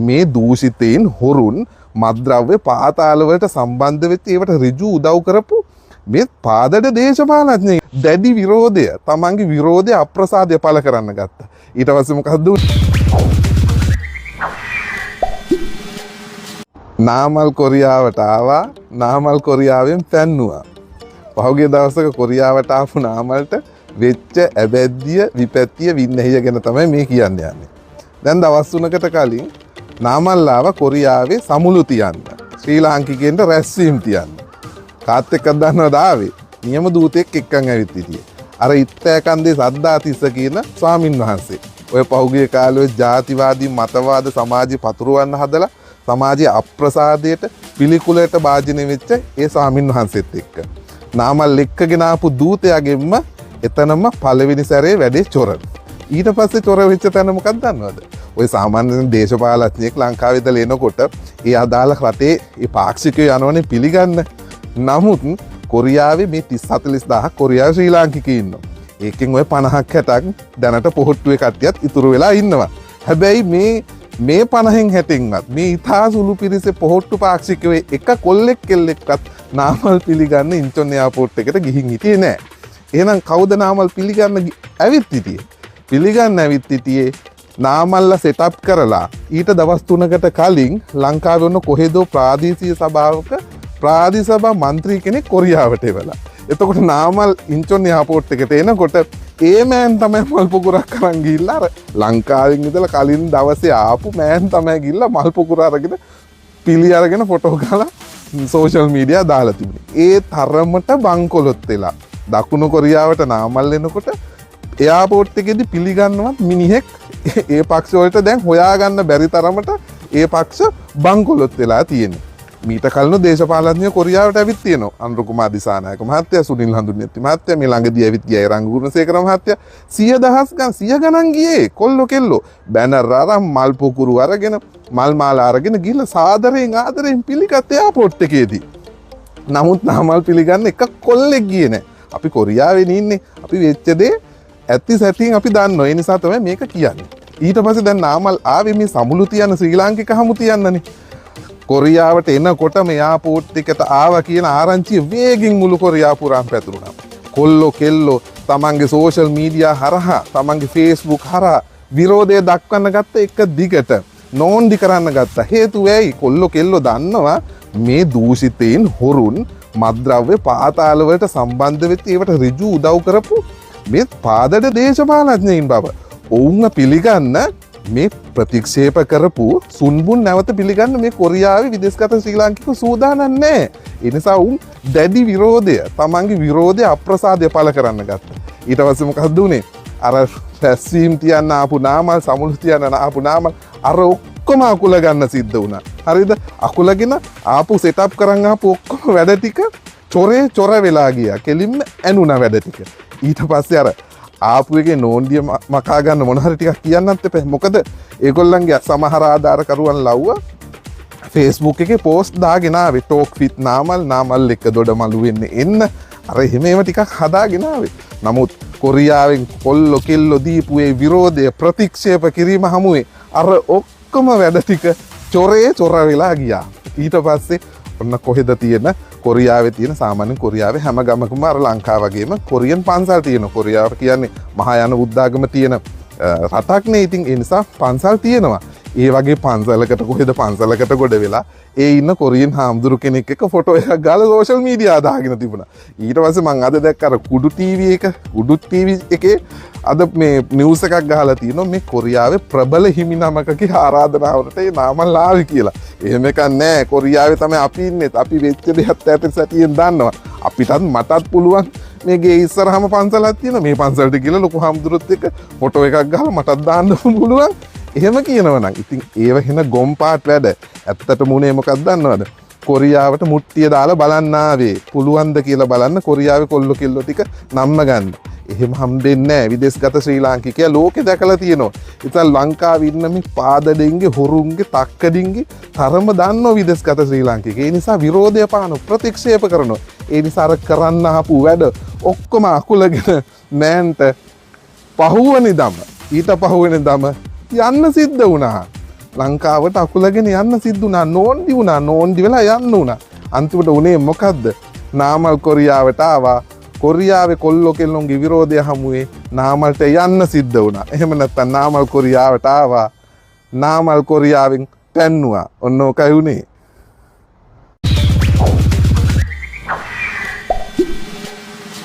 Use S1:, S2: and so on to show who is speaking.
S1: මේ දූෂිතයින් හොරුන් මත්ද්‍රව්‍ය පාතාලවලට සම්බන්ධ වෙච්ච ඒවට ඍජු උදව් කරපු මේ පාදඩ දේශපාලඥයින් දැඩි විරෝධය, තමන්ගේ විරෝධය අප්‍රසාදය පළ කරන්න ගත්තා. ඊට පස්සේ මොකද්ද වුනේ? නාමල් කොරියාවට ආවා, නාමල් කොරියාවෙන් පැන්නුවා. පහුගිය දවසක කොරියාවට ආපු නාමල්ට වෙච්ච ඇබැද්දිය විපැත්තිය වින්නැහිය ගැන තමයි මේ කියන්න යන්නේ. දැන් දවස් තුනකට කලින් නාමල් ආවා කොරියාවේ සමුළු තියන්න. ශ්‍රී ලාංකිකයන්ට රැස්වීම් තියන්න. කාත් එක්කද දන්නවද ආවේ? නියම දූතෙක් එක්කන් ඇවිත් හිටියේ. අර ඉත්තෑකන්දේ සද්දාතිස්ස කියන ස්වාමින් වහන්සේ. ඔය පහුගිය කාලේ ඔය ජාතිවාදී මතවාද සමාජي පතුරවන්න හදලා සමාජයේ අප්‍රසාදයට පිළිකුලට භාජනය වෙච්ච ඒ ස්වාමින් වහන්සේත් එක්ක. නාමල් එක්කගෙන ආපු දූතයාගෙන්ම එතනම පළවෙනි සැරේ වැඩේ චොර. ඊට පස්සේ චොර වෙච්ච තැන මොකක්ද දන්නවද? ඔය සාමාන්‍යයෙන් දේශපාලඥයෙක් ලංකාවේ ඉඳලා එනකොට ඒ අදාළ රටේ ඒ පාක්ෂිකයෝ යනවනේ පිළිගන්න. නමුත් කොරියාවේ මේ තිස් හතලිස් දහයක් කොරියාවේ ශ්‍රී ලාංකිකයෝ ඉන්නවා. ඒකෙන් ඔය පනහක් හැටක් දැනට පොහොට්ටුවේ කට්ටියත් ඉතුරු වෙලා ඉන්නවා. හැබැයි මේ පනහෙන් හැටෙන්වත් මේ ඉතා සුළු පිරිසේ පොහොට්ටු පාක්ෂිකයෝ එක කොල්ලෙක් කෙල්ලෙක්වත් නාමල් පිළිගන්න ඉන්චොන් එයාපෝට් එකට ගිහින් හිටියේ නෑ. එහෙනම් කවුද නාමල් පිළිගන්න ඇවිත් හිටියේ? පිළිගන්න ඇවිත් හිටියේ නාමල්ලා සෙටප් කරලා ඊට දවස් තුනකට කලින් ලංකාවේ වුණ කොහෙදෝ ප්‍රාදේශීය සභාවක ප්‍රාදේශීය සභා මන්ත්‍රී කෙනෙක් කොරියාවට එවලා. එතකොට නාමල් ඉන්චොන් එයාපෝට් එකට එනකොට ඒ මෑන් තමයි මල් පොකුරක් අරන් ගිහිල්ලා අර ලංකාවෙන් ඉඳලා කලින් දවසේ ආපු මෑන් තමයි ගිහිල්ලා මල් පොකුර අරගෙන පිළි අරගෙන ෆොටෝ ගහලා සෝෂල් මීඩියා දාලා තිබුණේ. ඒ තරමට බංකොලොත් වෙලා දකුණු කොරියාවට නාමල් එනකොට එයාපෝට් එකේදී පිළිගන්නවත් මිනිහෙක් ඒ පක්ෂ වලට දැන් හොයාගන්න බැරි තරමට ඒ පක්ෂ බංකොලොත් වෙලා තියෙන්නේ. මීට කලින් දේශපාලඥයෝ කොරියාවට ඇවිත් තියෙනවා. අනුර කුමාර දිසානායක මහත්තයා, සුනිල් හඳුන්නෙත්ති මහත්තයා, මේ ළඟදී ඇවිත් ගියා රංග ගුණසේකර මහත්තයා. සිය දහස් ගණන්, සිය ගණන් ගියේ කොල්ලෝ කෙල්ලෝ බැනර් අරන් මල් පොකුරු අරගෙන මල් මාලා අරගෙන ගිහලා සාදරයෙන් ආදරයෙන් පිළිගත් එයාපෝට් එකේදී. නමුත් නාමල් පිළිගන්න එක කොල්ලෙක් ගියේ නෑ. අපි කොරියාවේ ඉන්නේ. අපි වෙච්ච දේ ඇත්ති සැටියෙන් අපි දන්නවා. ඒ නිසා තමයි මේක කියන්නේ. ඊට පස්සේ දැන් නාමල් ආවේ මේ සමුළු තියන්න ශ්‍රී ලාංකික හමු තියන්නනේ. කොරියාවට එනකොටම එයාපෝට් එකට ආවා කියන ආරංචිය වේගින් මුළු කොරියාව පුරාම පැතුරුණා. කොල්ලෝ කෙල්ලෝ තමන්ගේ සෝෂල් මීඩියා හරහා තමන්ගේ ෆේස්බුක් හරහා විරෝධය දක්වන්න ගත්ත එක දිගට නෝන්ඩි කරන්න ගත්තා. හේතුව ඇයි? කොල්ලෝ කෙල්ලෝ දන්නවා මේ දූෂිතයින් හොරුන් මත්ද්‍රව්‍ය පාතාලවලට සම්බන්ධ වෙච්ච ඒවට ඍජු උදව් කරපු මේ පාදඩ දේශපාලඥයින් බව. ඔවුන්ව පිළිගන්න මේ ප්‍රතික්ෂේප කරපු සුන්බුන් නැවත පිළිගන්න මේ කොරියාවේ විදේශගත ශ්‍රී ලාංකික සූදානම් නෑ. ඒ නිසා උන් දැඩි විරෝධය, තමන්ගේ විරෝධය අප්‍රසාදය පළ කරන්න ගත්තා. ඊට පස්සේ මොකද්ද වුනේ? අර රැස්වීම් තියන්න ආපු නාමල්, සමුළු තියන්න ආපු නාමල් අර ඔක්කොම අකුල ගන්න සිද්ධ වුණා. හරිද? අකුලගෙන ආපු සෙටප් කරන් ආපු ඔක්කොම වැඩ ටික චොරේ චොර වෙලා ගියා. කෙලින්ම ඇනුණා වැඩ ටික. ඊට පස්සේ අර ආපු එකේ නෝන්ඩිය මකා ගන්න මොන හරි ටිකක් කියන්නත් එපා. මොකද ඒගොල්ලන්ගේ සමහර ආධාරකරුවන් ලව්වා Facebook එකේ පෝස්ට් දාගෙන ආවේ ටෝක් විත් නාමල්, නාමල් එක්ක දොඩ මලු වෙන්න එන්න. අර එහෙම ඒවා ටිකක් හදාගෙන ආවේ. නමුත් කොරියාවෙන් කොල්ලෝ කෙල්ලෝ දීපු ඒ විරෝධය ප්‍රතික්ෂේප කිරීම හමුවේ අර ඔක්කොම වැඩ ටික චොරේ චොර වෙලා ගියා. ඊට පස්සේ ඔන්න කොහෙද තියෙන කොරියාවේ තියෙන සාමාන්‍ය කොරියාවේ හැම ගමකම අර ලංකාව වගේම කොරියන් පන්සල් තියෙනවා. කොරියාව කියන්නේ මහායාන බුද්ධාගම තියෙන රටක් නේ. ඉතින් ඒ නිසා පන්සල් තියෙනවා. ඒ වගේ පන්සලකට කොහෙද පන්සලකට ගොඩ වෙලා ඒ ඉන්න කොරියන් හාමුදුරු කෙනෙක් එක්ක ෆොටෝ එකක් ගාලා සෝෂල් මීඩියා දාගෙන තිබුණා. ඊට පස්සේ මං අද දැක්ක අර කුඩු ටීවී එක, කුඩු ටීවී එකේ අද මේ නිවුස් එකක් ගහලා තියෙනවා මේ කොරියාවේ ප්‍රබල හිමි නමකගේ ආරාධනාවකට ඒ නාමල් ආවේ කියලා. එහෙම එකක් නෑ. කොරියාවේ තමයි අපි ඉන්නේ. අපි වෙච්ච දෙයත් ඈත සැටියෙන් දන්නවා. අපිටත් මටත් පුළුවන් මේ ගේ ඉස්සරහම පන්සලක් තියෙනවා. මේ පන්සලට ගිහලා ලොකු හාමුදුරුවොත් එක්ක ෆොටෝ එකක් ගහලා මටත් දාන්න පුළුවන්. එහෙම කියනවා නම් ඉතින් ඒව හින ගොම්පාට් වැඩ. ඇත්තටම උනේ මොකක්ද දන්නවද? කොරියාවට මුට්ටිය දාලා බලන්න ආවේ. පුළුවන්ද කියලා බලන්න කොරියාවේ කොල්ලෝ කෙල්ලෝ ටික නම්ම ගන්න. එහෙම හම්බෙන්නේ නෑ. විදේශගත ශ්‍රී ලාංකිකයා ලෝකෙ දැකලා තියෙනවා. ඉතින් ලංකාවේ ඉන්න මේ පාදඩෙන්ගේ හොරුන්ගේ තක්කඩින්ගේ තරම දන්නවා විදේශගත ශ්‍රී ලාංකිකයා. ඒ නිසා විරෝධය පාන ප්‍රතික්ෂේප කරනවා. ඒ නිසා අර කරන්න ආපු වැඩ ඔක්කොම අකුලගෙන මෑන්ට පහුවනි දම ඊට පහුවෙනි දම යන්න සිද්ධ වුණා. ලංකාවට අකුලගෙන යන්න සිද්ධ වුණා. නෝන්ඩි වුණා. නෝන්ඩි වෙලා යන්න වුණා. අන්තිමට උනේ මොකද්ද? නාමල් කොරියාවට ආවා. කොරියාවේ කොල්ලෝ කෙල්ලොන්ගේ විරෝධය හමුවේ නාමල්ට යන්න සිද්ධ වුණා. එහෙම නැත්නම් නාමල් කොරියාවට ආවා. නාමල් කොරියාවෙන් පැන්නුවා. ඔන්න ඕකයි උනේ.